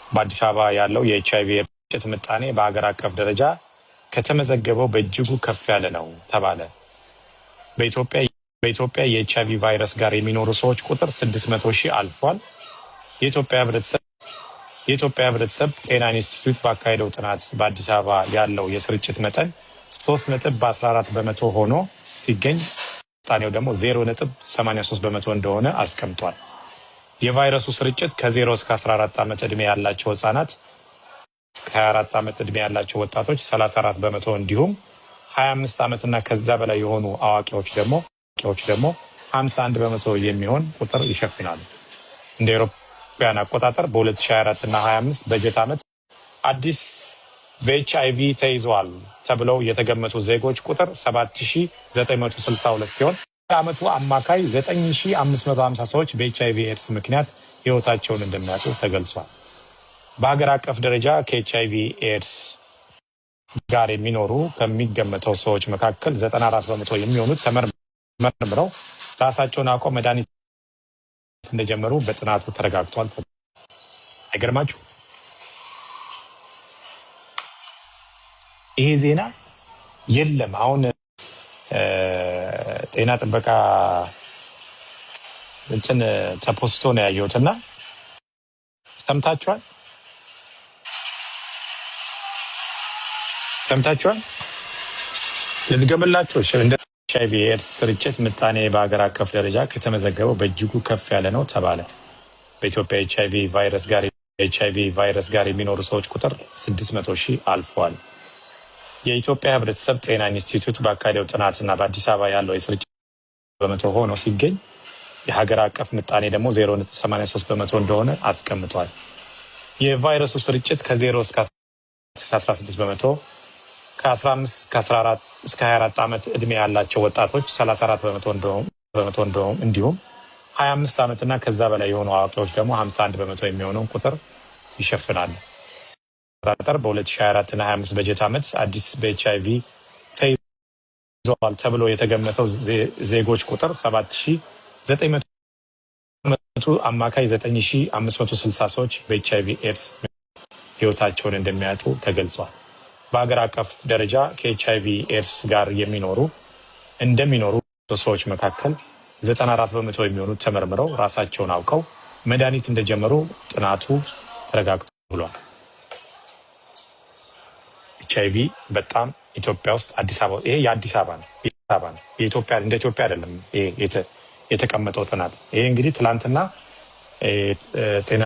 በአዲስ አበባ ያለው የኤች አይቪ ስርጭት ምጣኔ በሀገር አቀፍ ደረጃ ከተመዘገበው በእጅጉ ከፍ ያለ ነው ተባለ። በኢትዮጵያ የኤች አይቪ ቫይረስ ጋር የሚኖሩ ሰዎች ቁጥር 600 ሺህ አልፏል። የኢትዮጵያ ሕብረተሰብ ጤና ኢንስቲትዩት ባካሄደው ጥናት በአዲስ አበባ ያለው የስርጭት መጠን 3.14% ሆኖ ሲገኝ ምጣኔው ደግሞ 0.83% እንደሆነ አስቀምጧል። የቫይረሱ ስርጭት ከ0 እስከ 14 ዓመት ዕድሜ ያላቸው ህጻናት፣ እስከ 24 ዓመት ዕድሜ ያላቸው ወጣቶች 34% እንዲሁም 25 ዓመትና ከዛ በላይ የሆኑ አዋቂዎች ደግሞ 51% የሚሆን ቁጥር ይሸፍናሉ። እንደ አውሮፓውያን አቆጣጠር በ2024 እና 25 በጀት ዓመት አዲስ በኤች አይቪ ተይዘዋል ተብለው የተገመቱ ዜጎች ቁጥር 7962 ሲሆን በዓመቱ አማካይ 9550 ሰዎች በኤች አይቪ ኤድስ ምክንያት ህይወታቸውን እንደሚያጡ ተገልጿል። በሀገር አቀፍ ደረጃ ከኤች አይቪ ኤድስ ጋር የሚኖሩ ከሚገመተው ሰዎች መካከል 94% የሚሆኑት ተመርምረው ራሳቸውን አውቀው መድኃኒት እንደጀመሩ በጥናቱ ተረጋግጧል። አይገርማችሁ? ይሄ ዜና የለም። አሁን ጤና ጥበቃ እንትን ተፖስቶ ነው ያየሁት እና ሰምታችኋል? ሰምታችኋል? ልድገምላችሁ። እንደ ኤች አይቪ ኤድስ ስርጭት ምጣኔ በሀገር አቀፍ ደረጃ ከተመዘገበው በእጅጉ ከፍ ያለ ነው ተባለ። በኢትዮጵያ ኤች አይቪ ቫይረስ ጋር የሚኖሩ ሰዎች ቁጥር 600 ሺህ አልፏል። የኢትዮጵያ ሕብረተሰብ ጤና ኢንስቲትዩት ባካሄደው ጥናትና በአዲስ አበባ ያለው የስርጭት በመቶ ሆኖ ሲገኝ የሀገር አቀፍ ምጣኔ ደግሞ 0.83% እንደሆነ አስቀምጧል። የቫይረሱ ስርጭት ከ0 እስከ 16%፣ ከ15 ከ14 እስከ 24 ዓመት ዕድሜ ያላቸው ወጣቶች 34% እንደሆነ እንዲሁም 25 ዓመትና ከዛ በላይ የሆኑ አዋቂዎች ደግሞ 51% የሚሆነውን ቁጥር ይሸፍናሉ። አቆጣጠር በ2024 እና 25 በጀት ዓመት አዲስ በኤች አይቪ ተይዘዋል ተብሎ የተገመተው ዜጎች ቁጥር 7900 አማካይ 9560 ሰዎች በኤች አይቪ ኤድስ ህይወታቸውን እንደሚያጡ ተገልጿል። በሀገር አቀፍ ደረጃ ከኤች አይቪ ኤድስ ጋር እንደሚኖሩ ሰዎች መካከል 94% የሚሆኑት ተመርምረው ራሳቸውን አውቀው መድኃኒት እንደጀመሩ ጥናቱ ተረጋግጧል ብሏል። ኤች አይቪ በጣም ኢትዮጵያ ውስጥ አዲስ አበባ፣ ይሄ የአዲስ አበባ ነው። አበባ ነው። የኢትዮጵያ እንደ ኢትዮጵያ አይደለም ይሄ የተቀመጠው ጥናት። ይሄ እንግዲህ ትላንትና ጤና